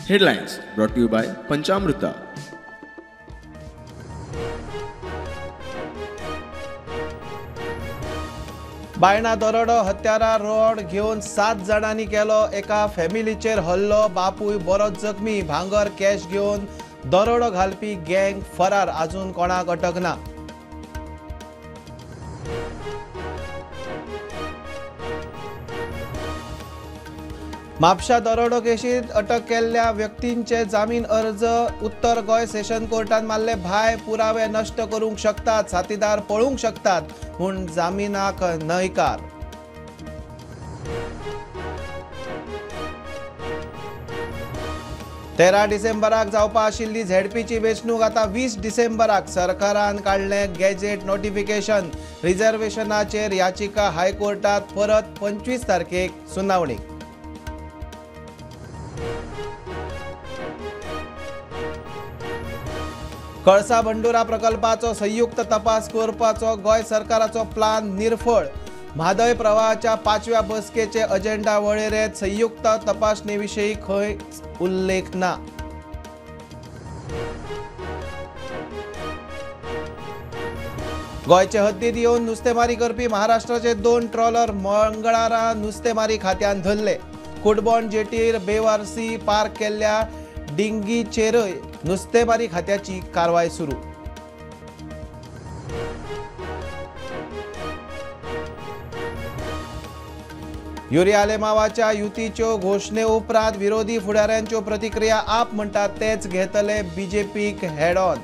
Headlines brought to you by Panchamruta. Baina दरोडो हत्यारा road घेवन 7 जाणांनी केलो एका फॅमिलीचेर हल्लो, बापूय बरोच जखमी, भांगर कॅश घेवन दरोडो घालपी गँग फरार, अजून कोणाक अटक ना। म्हापशा दरोडो केशींत अटक केल्ल्या व्यक्तींचे जामीन अर्ज उत्तर गोंय सेशन कोर्टान मारले भायर, पुरावे नश्ट करूंक शकतात, साथीदार पळूंक शकतात म्हूण जामिनाक न्हयकार। तेरा डिसेंबराक जावपा आशिल्ली झेडपीची वेंचणूक आतां 20 डिसेंबराक, सरकारान काडलें गॅजेट नोटिफिकेशन, रिझर्वेशनाचेर याचिका हायकोर्टात परत 25 तारखेक सुनावणी। कळसा भंडुरा प्रकल्पाचो संयुक्त तपास करपाचो गोंय सरकाराचो प्लान निर्फळ, म्हादय प्रवाहाच्या 5व्या बसकेचे अजेंडा वळेरेंत संयुक्त तपासणे विशीं खंयच उल्लेख ना। गोंयचे हद्दीत येवन नुस्तेमारी करपी महाराष्ट्राचे 2 ट्रॉलर मंगळारा नुस्तेमारी खात्यान धरले। कुडबोंड जेटीर बेवारसी पार्क केल्ल्या डिंगीचेरय नुस्तेमारी खात्याची कारवाय सुरू। युरी आलेमावाच्या युतीच्यो घोशणे उपरांत विरोधी फुडाऱ्यांच्यो प्रतिक्रिया, आप म्हणटात तेच घेतले बीजेपीक हेड ऑन।